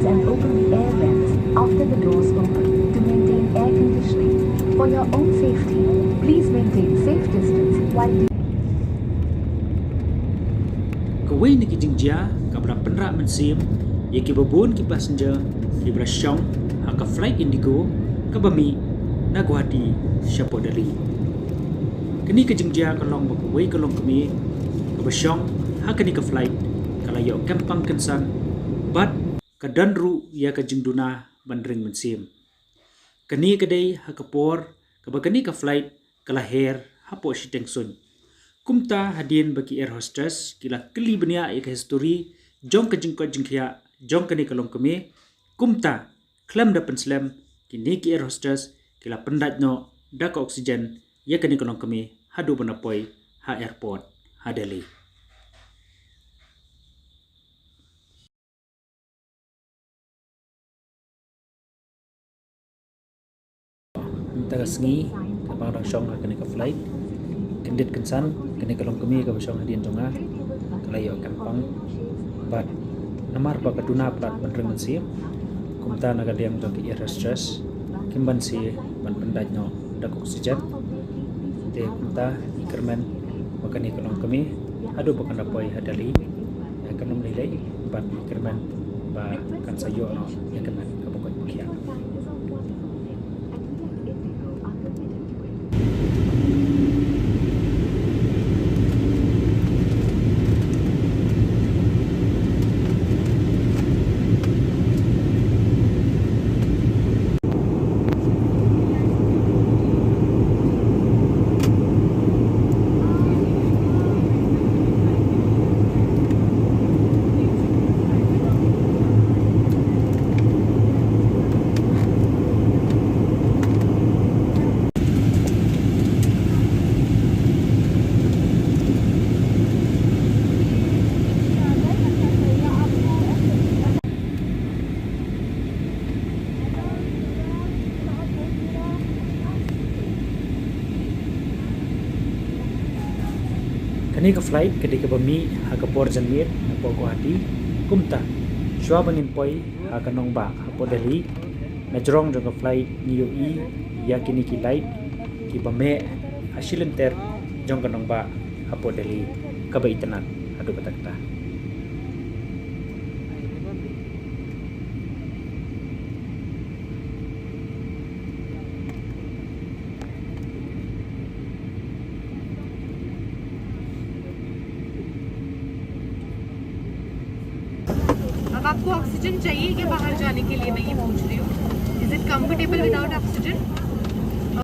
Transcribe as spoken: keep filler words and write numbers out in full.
and open the air vents after the doors open to maintain air conditioning. For your own safety, please maintain safe distance while de- Kawei na ki jingjia kaba la pynrah mynsiem ïa kiba bun ki passenger kiba la shong ha ka flight Indigo kaba mih na Guwahati sha Delhi. Kane ka jingjia ka long ba kawei ka longkmie kaba shong ha kane ka flight ka la ïoh kempang kynsan bad ka don ruh ïa ka jingduna ban ring mynsiem. Kane ka dei ha ka por kaba kane ka flight ka la her hapoh shiteng suiñ. Kumta hadien ba ki air hostess ki la kylli bniah ïa ka history jong ka jingkoit jingkhiah jong kane ka longkmie, kumta khlem da pynslem kine ki air hostess ki la pyndait noh da ka oxygen ïa kane ka longkmie haduh ban da poi ha airport ha Delhi. Mynta ka sngi kaba nga dang shong ha kane ka flight, kyndit kynsan kane ka longkmie kaba shong hadien jong nga ka la ïoh kempang bad namar ba ka duna palat ban ring mynsiem, kumta na ka liang jong ki air hostess kim banse ban pyndait noh da ka oxygen. Te kumta ngi kyrmen ba kane ka longkmie haduh ba kan da poi ha Delhi, eh, kan ym lei lei bad ngi kyrmen ba kan sa ïoh noh ïa ka met kaba koit ba khiah. Kane ka flight ka dei kaba mih ha ka por janmiet hapoh Guwahati. Kumta shuwa ba ngin poi ha ka nongbah hapoh Delhi, na jrong jong ka flight ngi ïohi ïa kine ki light kiba meh ha shilynter jong ka nongbah hapoh Delhi kaba itynnad haduh katta katta. अब आपको ऑक्सीजन चाहिए क्या बाहर जाने के लिए? मैं ये पूछ रही हूँ, is it comfortable without oxygen?